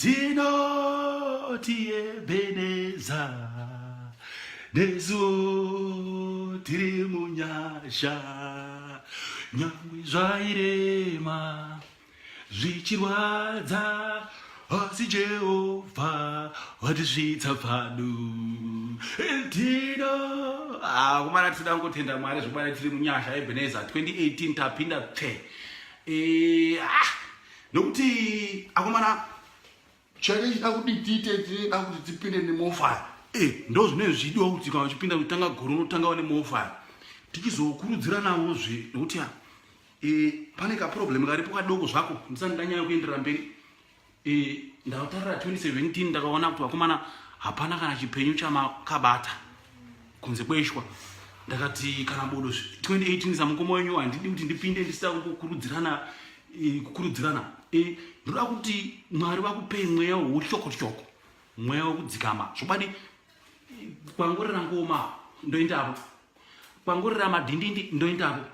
Tinoti Ebeneza, nesuwo tiri munyasha, nyangwe zvairema zvichirwadza, asi Jehovha watisvitsa pano. Tino ah, kumana tinoda kungotenda Mwari zvekubana tiri munyasha. Ebeneza 2018 tapinda pfe. E, ah, nokuti akomana chake chida kuti tiite tinoda kuti tipinde nemofaya e ndo zvinenge zvichidiwa kuti kana uchipinda kutanga gore unotangawo nemofaya tichizokurudziranawozve nokuti e, pane kaproblem karipo kadoko zvako ndisati ndanyanya kuenderera mberi e, ndatarira 2017 ndakaona kuti vakomana hapana kana chipenyu chamakabata kunze kweshwa ndakati kana bodo 2018 samukoma wenyu handidi kuti ndipinde ndisida kukurudzirana e, kukurudzirana e, ndoda kuti mwari vakupei mweya weuhloko-hloko mweya wekudzikama zvokwadi kwangorera ngoma ndoendavo kwangorera madhindindi ndoendavo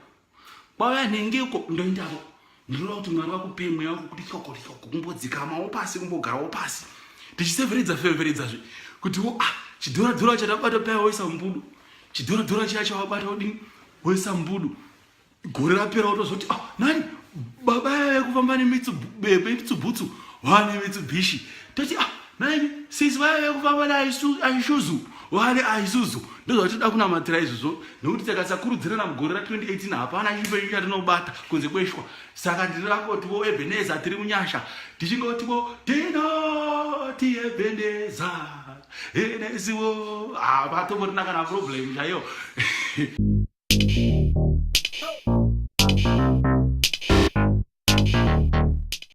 kwauya nhengeko ndoendavo ndinoda kuti mwari vakupei mweya wekuti hloko hloko kumbodzikamawo pasi kumbogarawo pasi tichiseveredza feveredzazve kuti wo ah chidhoradhora chatabata paya woisa mbudu chidhoradhora chiya chawabata wodini woisa mbudu gore rapera wotozoti ah nani baba yave kufamba nemitsubutsu vane mitsubishi toti ah nani sisi vaive kufamba neaishuzu vane aisuzu ndozvatinoda kunamatira izvozvo nekuti takasakurudzirana mugore ra2018 hapana chipenyu chatinobata kunze kweshwa saka ndinoda kungotiwo ebeneza tiri munyasha tichingotiwo tinoti ebeneza eneziwo hapatomboriina kana problem chaiyo.